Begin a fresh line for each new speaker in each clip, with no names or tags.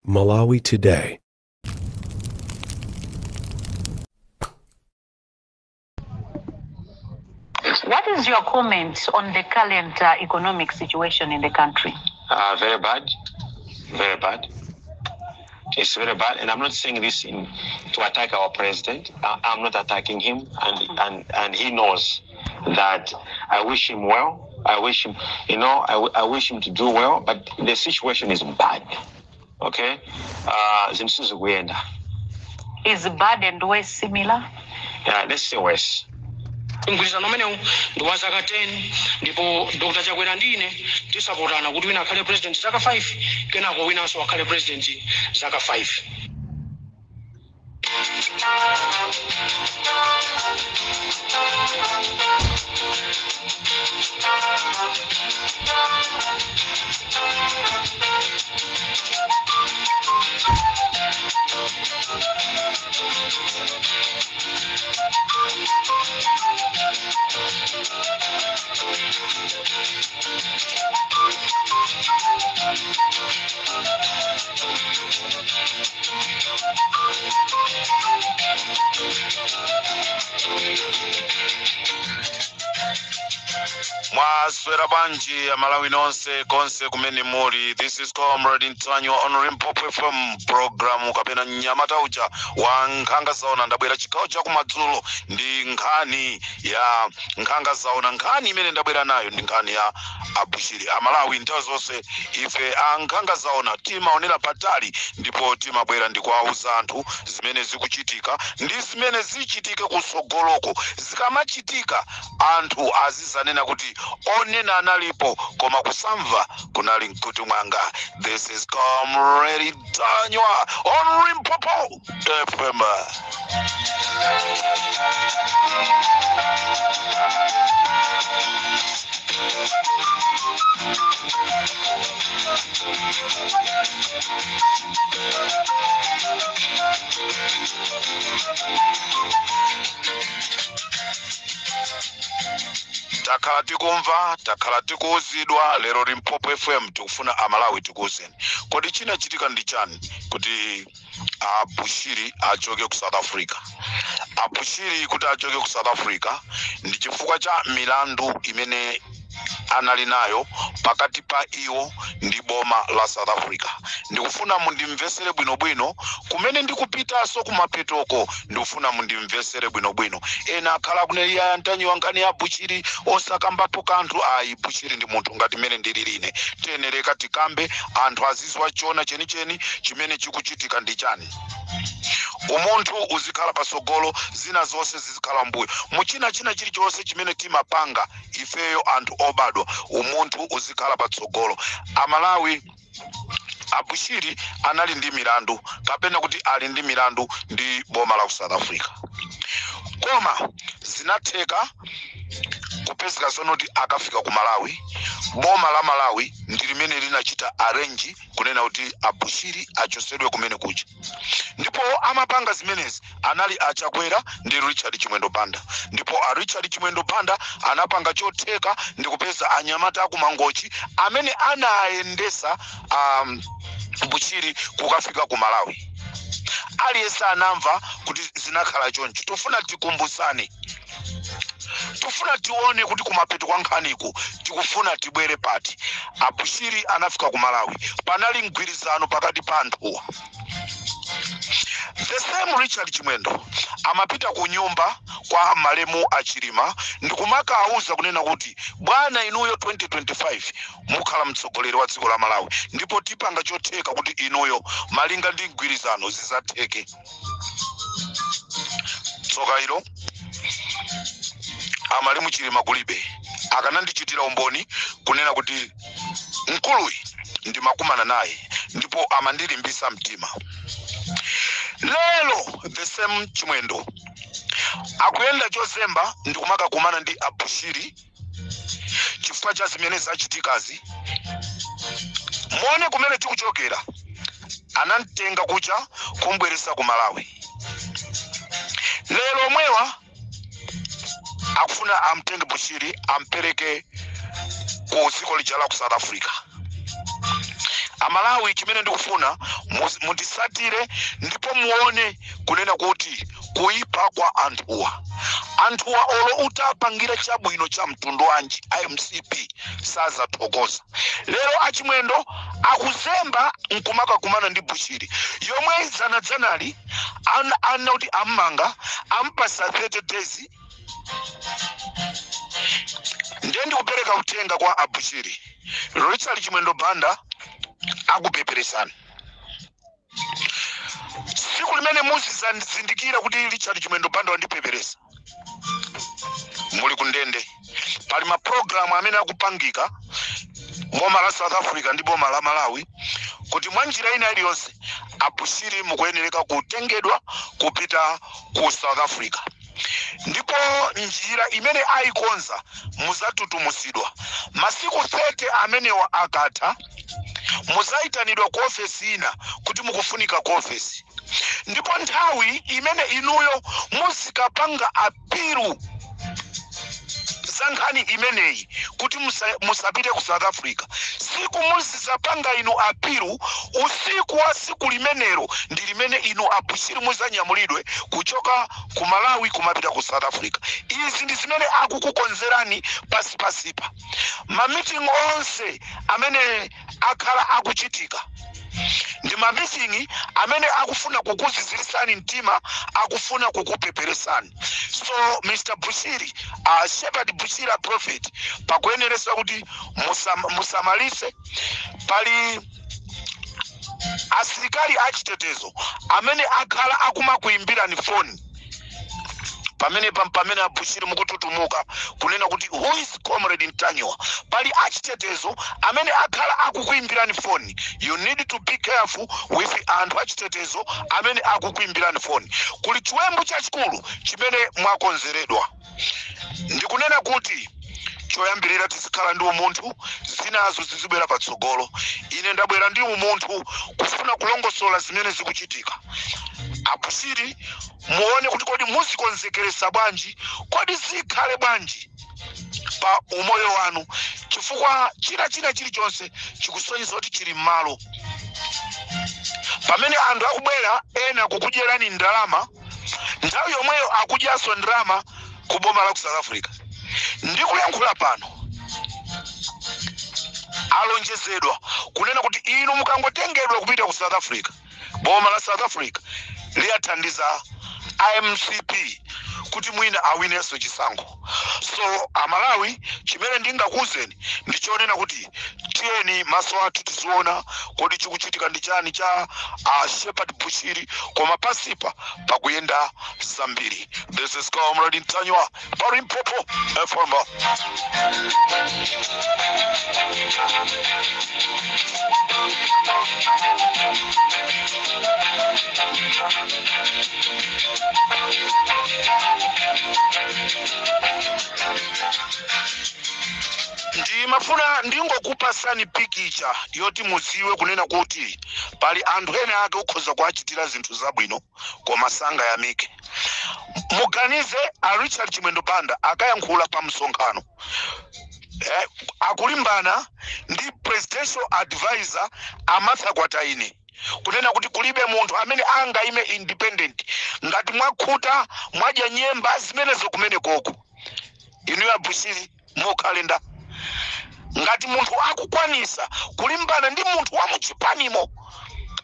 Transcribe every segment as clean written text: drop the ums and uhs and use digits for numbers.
Malawi Today.
What is your comment on the current economic situation in the country?
Very bad, very bad. It's very bad, and I'm not saying this to attack our president. I'm not attacking him, and he knows that I wish him well. I wish him, you know, I wish him to do well, but the situation is bad. Okay, zinthu sizikuyenda.
Is bad and worse similar?
Yeah, let's say worse.
Mgwirizano umenewu ndi wa zaka 10, ndipo Dr Chakwera ndi ine tisapotana kuti wina akhale president zaka 5, kenako winanso akhale president zaka 5.
Mwaswera bwanji Amalawi nonse konse kumene muli? This is Comrade Ntanyiwa on Limpopo FM program, kapena mnyamata uja wa Nkhanga Zaona. Ndabwera chigawo cha kumadzulo ndi nkhani ya Nkhanga Zaona. Nkhani imene ndabwera nayo ndi nkhani ya Abushiri. Amalawi, nthawi zonse ife a Nkhanga Zaona timaonera patali, ndipo timabwera ndi kuwauza anthu zimene zikuchitika ndi zimene zichitike kusogoloko. Zikamachitika, anthu azizanena kuti onena analipo koma kusamva kunali mkutu mwanga. This is Comrade Ntanyiwa on Limpopo FM. Takhala tikumva, takhala tikuuzidwa. Lero Limpopo FM tikufuna Amalawi tikuuzeni, kodi chinachitika ndi chani kuti Abushiri achoke ku South Africa? Abushiri kuti achoke ku South Africa ndi chifukwa cha milandu imene anali nayo pakati pa iwo ndi boma la South Africa. Ndikufuna mundimvesere bwinobwino kumene ndikupitanso kumapetoko. Ndikufuna mundimvesere bwinobwino. Ena akhala kunena, "Ntanyiwa, nkhani ya Bushiri osakambapo kanthu." Ayi, Bushiri ndi munthu ngati mmene ndilili ine. Tiyenereka tikambe, anthu azizwa chona chenicheni chimene chikuchitika ndi chani. Umunthu uzikhala pasogolo, zina zonse zizikhala mbuyo. Muchina china chilichonse chimene timapanga ifeyo anthu obadwa, umunthu uzikhala patsogolo. Amalawi, Abushiri anali ndi milandu, kapena kuti ali ndi milandu ndi boma la ku South Africa, koma zinatheka kupezeka zonoti akafika ku Malawi, boma la Malawi ndi limene linachita arrange kunena kuti Abushiri achosedwe kumene kuja. Ndipo amapanga zimenezi anali Achakwera ndi Richard Chimwendo Banda. Ndipo a Richard Chimwendo Banda anapanga chotheka ndi kupeza anyamata akumangochi amene anayendesa Bushiri kukafika ku Malawi. Aliyense anamva kuti zinakhala choncho. Tofuna tikumbusane, tofuna tione kuti kumapeto kwa nkhaniku tikufuna tibwere pati. Abushiri anafika ku Malawi, panali mgwirizano pakati pa anthuwa. The same Richard Chimwendo amapita ku nyumba kwa malemu Achilima ndikumakawuza kunena kuti, "Bwana, inuyo 2025 mukhala mtsogoleri wa dziko la Malawi, ndipo tipanga chotheka kuti inuyo malinga ndi mgwirizano zizatheke." Tsoka ilo, amalemu Chilima kulibe, akanandichitira umboni kunena kuti mkuluyi ndimakumana naye ndipo amandilimbisa mtima. Lero the same Chimwendo akuyenda chozemba ndikumakakumana ndi Abushiri chifukwa cha zimene zachitikazi. Muone kumene tikuchokera. Anamtenga kucha kumbweresa ku Malawi. Lero omwewa akufuna amtenge Bushiri ampereke ku dziko lija la ku South Africa. Amalawi, Amalawi, chimene ndikufuna mundisatire ndipo muone kunena kuti kuipa kwa anthuwa, anthuwa olo utapangira chabwino cha mtundu wanji, iMCP sazathokoza. Lero achimwendo akuzemba nkumakakumana ndi Bushiri, yomwe dzanadzanali ana kuti ammanga, ampasa 30 days. Ndiye ndikupereka uthenga kwa aBushiri, Richard Chimwendo Banda akupeperesani. Tsiku limene muzizindikira kuti Richard Chimwendo Banda wandipeperesa, muli kundende. Pali mapulogalamu amene akupangika boma la South Africa ndi boma la Malawi kuti mwa njira ina iliyonse aBushiri mukuyenereka kutengedwa kupita ku South Africa, ndipo njira imene ayikonza muzatutumusidwa. Masiku 30 amenewa akatha, muzayitanidwa ku ofesi ina kuti mukufunika ku ofesi, ndipo nthawi imene inuyo muzikapanga appeal za nkhani imeneyi kuti musapite ku South Africa, siku muzizapanga inu appeal, usiku wa siku limenelo ndi limene inu aBushiri muzanyamulidwe kuchoka ku Malawi kumapita ku South Africa. Izi ndi zimene akukukonzerani pasipasipa. Mamiting onse amene akhala akuchitika ndi mamiting amene akufuna kukuzizirisani mtima, akufuna kukupeperesani. So Mr Bushiri, Shepherd Bushiri, a prophet, pakuyeneresa kuti musamalise. Pali asilikali achitetezo amene akhala akumakuimbirani foni pamene pamene aBushiri mukututumuka kunena kuti, "Who is Comrade Ntanyiwa?" Pali achitetezo amene akhala akukuimbirani foni. You need to be careful with anthu achitetezo amene akukuimbirani foni. Kuli chiwembu chachikulu chimene mwakonzeredwa. Ndikunena kuti choyambirira tizikhala ndi umunthu, zinazo zizibwera patsogolo. Ine ndabwera ndi umunthu kufuna kulongosola zimene zikuchitika. Abushiri, muone kuti kodi muzikonzekeresa bwanji, kodi zikhale bwanji pa umoyo wanu, chifukwa china china chilichonse chikusonyeza kuti chili m'malo. Pamene anthu akubwera ena kukudyerani ndalama, nthawi yomweyo akudyanso ndalama ku boma la ku South Africa. Ndikuyankhula pano, alonjezedwa kunena kuti inu mukangotengedwa kupita ku South Africa, boma la South Africa liyathandiza iMCP kuti mwina awinenso chisankho. So Amalawi, chimene ndingakuwuzeni ndichonena kuti tiyeni maso athu tiziona kodi chikuchitika ndi chani cha Shepherd Bushiri, koma pasipa pakuyenda zambiri. This is Comrade Ntanyiwa pa Limpopo FM. Ndimafuna ndingokupasani pikicha yoti muziwe kunena kuti pali anthu ena ake ukhoza kuachitira zinthu zabwino koma sangayamike. Muganize, a Richard Chimwendo Banda akayankhula pa msonkhano, akulimbana ndi presidential advisor Amartha Kwataine kunena kuti kulibe munthu amene angaime independent. Ngati mwakhuta, mwadya nyemba zimenezo kumene koko, inuyo aBushiri mukhalenda. Ngati munthu akukwanisa kulimbana ndi munthu wa muchipanimo,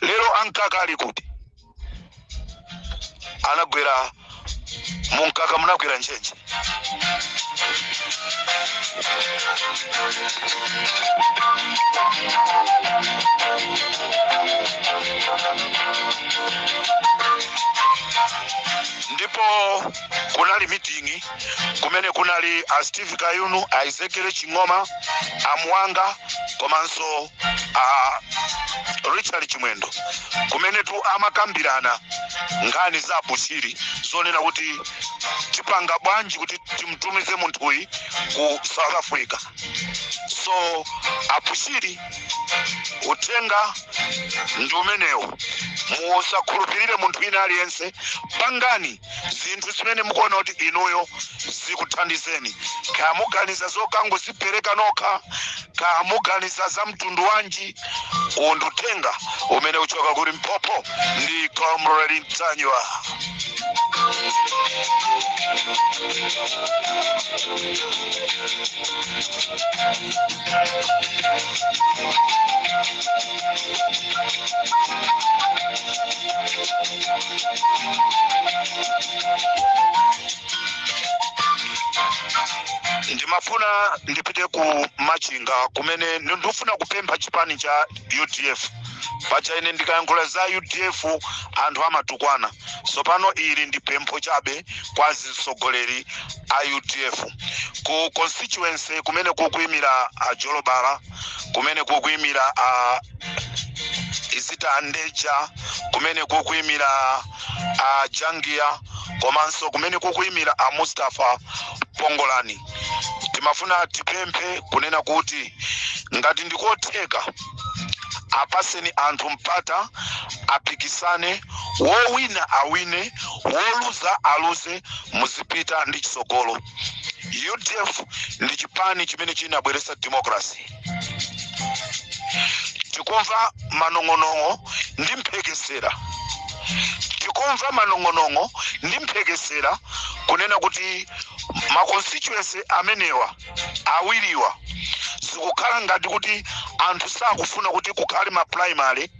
lero ankaka ali kuti? Anagwera munkaka, munagwera ntchentche. Ndipo kunali meeting kumene kunali a Steve Kayunu, a Ezekiel Ching'oma, a Mwanga komanso a Richard Chimwendo, kumenetu amakambirana nkhani za Bushiri zonena kuti tipanga bwanji kuti timtumize munthuyi ku South Africa. So aBushiri, uthenga ndi umenewu. Musakhulupirire munthu wina aliyense. Pangani zinthu zimene mukuona kuti inuyo zikuthandizeni. Kaya muganiza zokangozipereka nokha, kaya muganiza za mtundu wanji. Uwu ndi uthenga umene uchoka ku Limpopo ndi Comrade Ntanyiwa. Ndimafuna ndipite ku Machinga kumene ndifuna kupempha chipani cha UDF. Pacha ine ndikayankhula za UDF anthu amatukwana. Sopano ili ndi pempho chabe kwa atsogoleri a UDF ku constituency kumene kukuyimira a Jolobala, kumene kukuyimira a Izita Ndeja, kumene kukuyimira a Jangia, komanso kumene kukuyimira a Mustafa Pongolani. Timafuna tipemphe kunena kuti ngati ndikotheka apaseni anthu mpata apikisane, wowina awine, woluza aluze, muzipita ndi chitsogolo. UDF ndi chipani chimene chinabweretsa democracy. Tikumva manong'onong'o ndi mphekesera, tikumva manong'onong'o ndi mphekesera kunena kuti ma constituency amenewa awiriwa zikukhala ngati kuti anthu sakufuna kuti kukhale ma primary,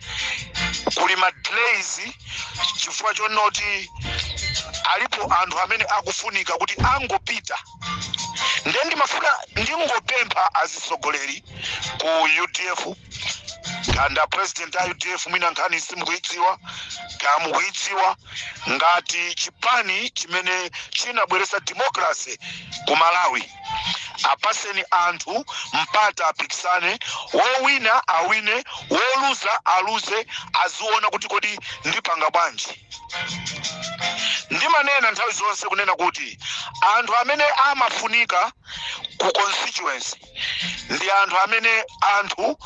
kuli ma delays chifukwa chonoti alipo anthu amene akufunika kuti angopita. Nde ndimafuna ndingopempha azitsogoleri ku UDF kanda president a UDF, mwina nkhani simukuidziwa kaya mukuidziwa, ngati chipani chimene chinabweretsa democracy ku Malawi, apaseni anthu mpata apikisane, wowina awine, woluza aluze, aziona kuti kodi ndipanga bwanji. Ndimanena nthawi zonse kunena kuti anthu amene amafunika ku constituency ndi anthu amene anthu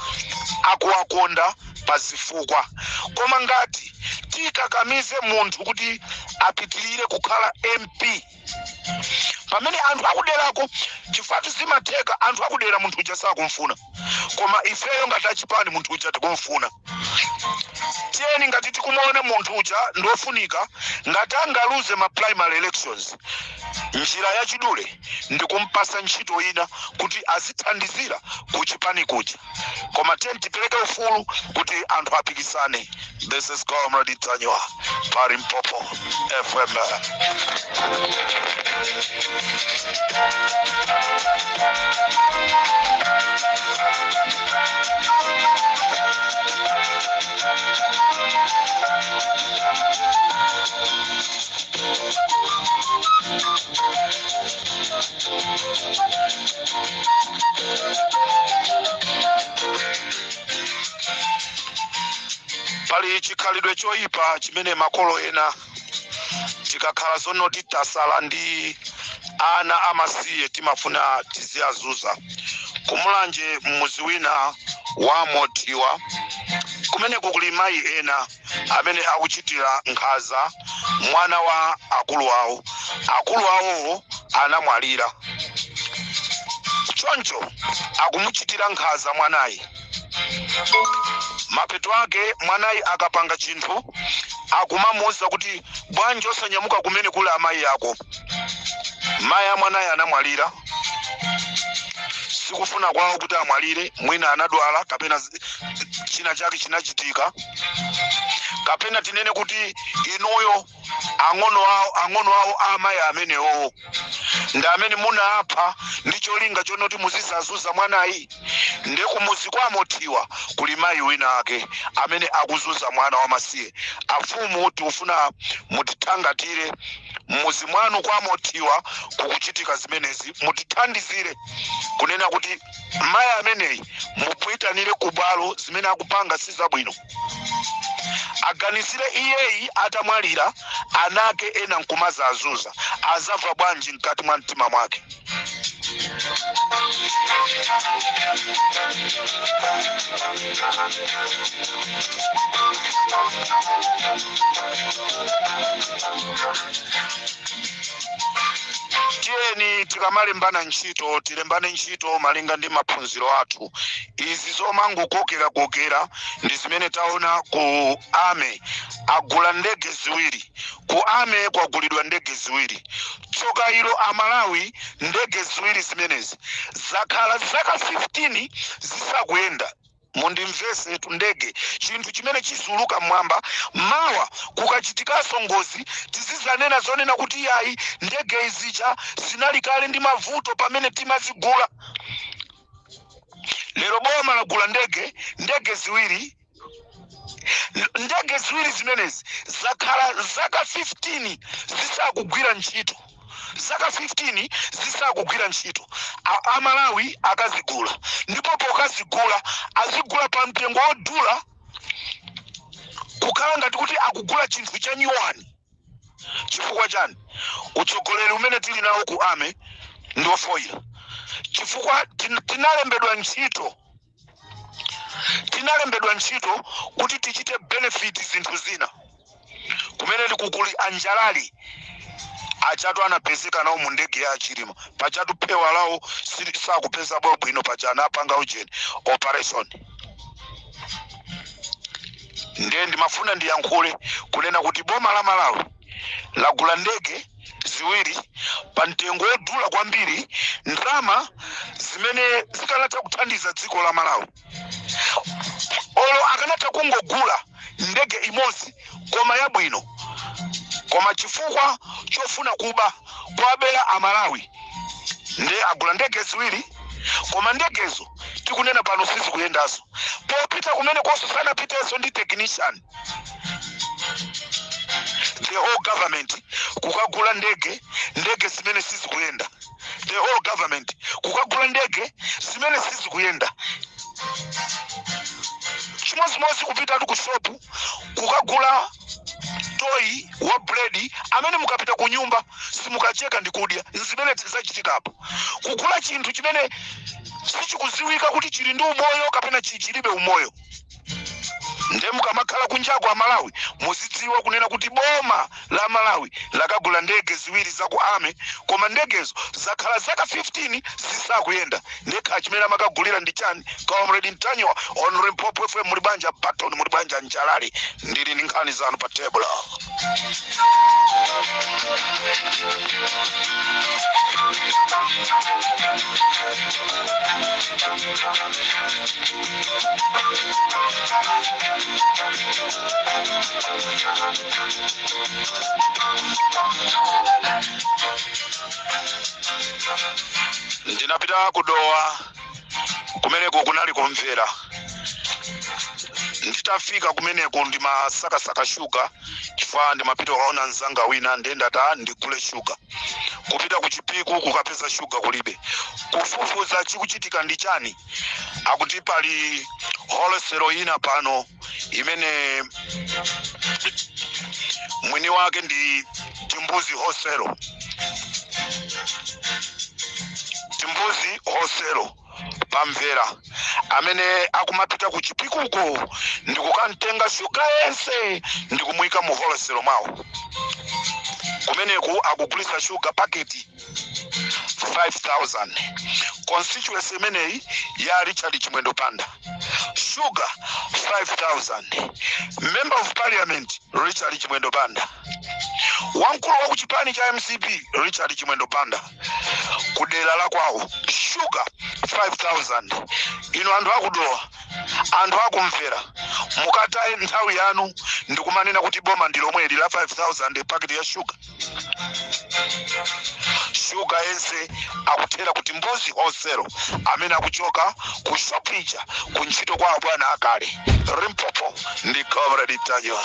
akuwakonda pa zifukwa. Koma ngati tikakamize munthu kuti apitirire kukhala MP pamene anthu akuderako, chifukwa zimatheka anthu akudera munthu uja sakumfuna, koma ifeyo ngati achipani munthu uja tikumfuna, tiyeni ngati tikumuona munthu uja ndofunika, ngati angaluze ma primary elections, njira yachidule ndikumpasa ntchito ina kuti azithandizira kuchipani kuja. Koma tiyeni tipereke ufulu kuti anthu apikisane. This is Comrade Ntanyiwa pa Limpopo FM. Pali chikhalidwe choyipa chimene makolo ena tikakhala zonoti tasala ndi ana amasiye timafuna tiziyazuza. Kumulanje mmuzi wina wa Motiwa kumeneko kuli mayi ena amene akuchitira nkhanza mwana wa akulu awo. Akulu awowo anamwalira, choncho akumuchitira nkhanza mwanayi. Mapeto ake mwanayi akapanga chinthu akumamuwuza kuti bwanji osanyamuka kumene kuli amayi ako. Mayi a mwanayi anamwalira, sikufuna kwawo kuti amwalire, mwina anadwala kapena china chake chinachitika, kapena tinene kuti inuyo ang'ono awo amayi amenewo ndi amene munapha ndi cholinga chonoti muzizazuza mwanayi. Ndi kumuzi kwa Motiwa kuli mayi wina ake amene akuzuza mwana wamasiye. Afumu, tikufuna mutithangatire mmuzi mwanu kwa Motiwa kukuchitika zimenezi, mutithandizire kunena kuti mayi ameneyi mupuitanire ku bwalo, zimene akupanga si zabwino. Aganizire iyeyi atamwalira anake ena nkumazazuza, azamva bwanji mkati mwa mtima mwake? Tiyeni tikamalembana ntchito, tilembane ntchito malinga ndi maphunziro athu. Izi zomangokokera-kokera ndi zimene taona ku army. Agula ndege ziwiri ku army, kwagulidwa ndege ziwiri. Tsoka ilo Amalawi, ndege ziwiri zimenezi zakhala zaka 15 zisakuyenda. Mundimvese tu, ndege chinthu chimene chizuluka mmwamba. Mawa kukachitikanso ngozi, tizizanena zonena kuti yayi, ndege izicha zinali kale ndi mavuto pamene timazigula. Lero boma lagula ndege, ndege ziwiri. Ndege ziwiri zimenezi zakhala zaka 15 zisakugwira ntchito, zaka 15 zisakugwira ntchito. Amalawi akazigula, ndipo pokazigula azigula pa mtengo wodula, kukhala ngati kuti akugula chinthu cha nyuwani. Chifukwa chani? Utsogoleri umene tili nawo ku army ndi ofoyira, chifukwa tinalembedwa ntchito, tinalembedwa ntchito kuti tichite benefit zinthu zina. Kumene likukuli anjalali achatu anapezeka nawo mu ndege ya Achilima pachatu, phewa lawo sakupeza bwino paja anapanga ujeni operation. Ndiye ndimafuna ndiyankhule kunena kuti boma la Malawi lagula ndege ziwiri pa mtengo wodula kwambiri, ndalama zimene zikanatha kuthandiza dziko la Malawi. Olo akanatha kungogula ndege imodzi koma yabwino, koma chifukwa chofuna kuba, kuwabera Amalawi, nde agula ndege ziwiri. Koma ndegezo tikunena pano sizikuyendanso. Popita kumene konso sanapitenso ndi technician. The whole government kukagula ndege, ndege zimene sizikuyenda. The whole government kukagula ndege zimene sizikuyenda. Chimodzimodzi kupitatu ku shopu kukagula toyi wa bread amene mukapita ku nyumba simukacheka ndi kudya. Zimene zachitikapo, kugula chinthu chimene sichikuziwika kuti chili ndi umoyo kapena chilibe umoyo. Nde mukamakhala kunjako Amalawi, muzidziwa kunena kuti boma la Malawi lakagula ndege ziwiri za ku army, koma ndegezo zakhala zaka 15 zisakuyenda. Ndekha chimene amakagulira ndi chani? Comrade Ntanyiwa on Limpopo FM. Muli banja Baton, muli banja Njalali, ndili ndi nkhani zanu pa table. Ndinapita kudowa, kumeneko kunali kumvera. Nditafika kumeneko ndimasakasaka shuga, chifukwa ndimapita kukaona mzanga wina, ndiye ndata ndigule shuga. Kupita ku Chipiku kukapeza shuga kulibe. Kufufuza chikuchitika ndi chani, akuti pali wholesale ina pano imene mwini wake ndi Timbuzi Wholesale. Timbuzi Wholesale pamvera, amene akumapita ku Chipikuko ndikukamtenga shuga yense ndikumuyika mu wholesale mwawo. Kumeneku akugulisa shuga paketi 5000. Constituency imeneyi ya Richard Chimwendo Banda, shuga 5000. Member of Parliament Richard Chimwendo Banda, wamkulu wa kuchipani cha MCP Richard Chimwendo Banda, kudera la kwawo shuga 5000. Inu anthu akudowa, anthu akumvera, mukataye nthawi yanu ndikumanena kuti boma ndi lomweli la 5000 paketi ya shuga. Shuga yense akuthera kuti Mbuzi Wholesale, amene akuchoka ku shopija ku ntchito kwa abwana akale. Limpopo ndi Comrade Ntanyiwa.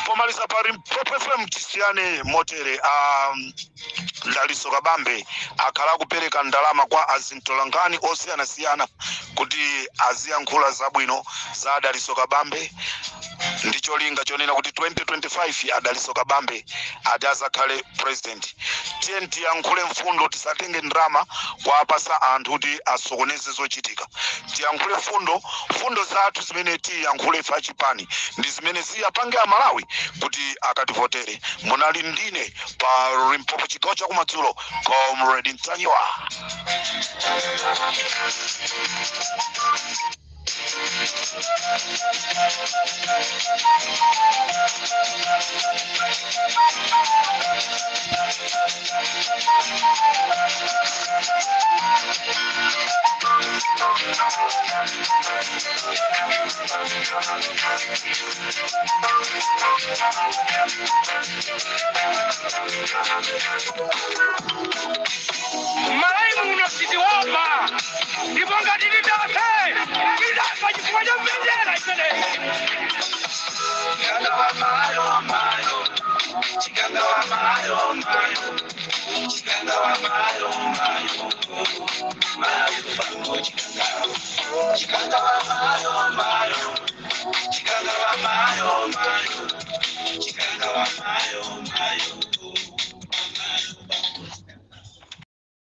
Pomaliza pa Limpopo FM tisiyane motere. Daliso Kabambe akhala akupereka ndalama kwa azintolankhani osiyanasiyana kuti aziyankhula zabwino za Daliso Kabambe, ndi cholinga chonena kuti 2025 Adaliso Kabambe ati azakhale president. Tiye tiyankhule mfundo, tisatenge ndalama kuwapasa anthu kuti asokoneze zochitika. Tiyankhule fundo, fundo zathu zimene tiyankhule ife achipani ndi zimene ziyapange Amalawi kuti akativotere. Munali ndine pa Limpopo, chigawo chakumadzulo, Comrade Ntanyiwa.
Malawi muno sitiopa, ndipo ngati titafe, titafa chifukwa cha mbendera imeneyi.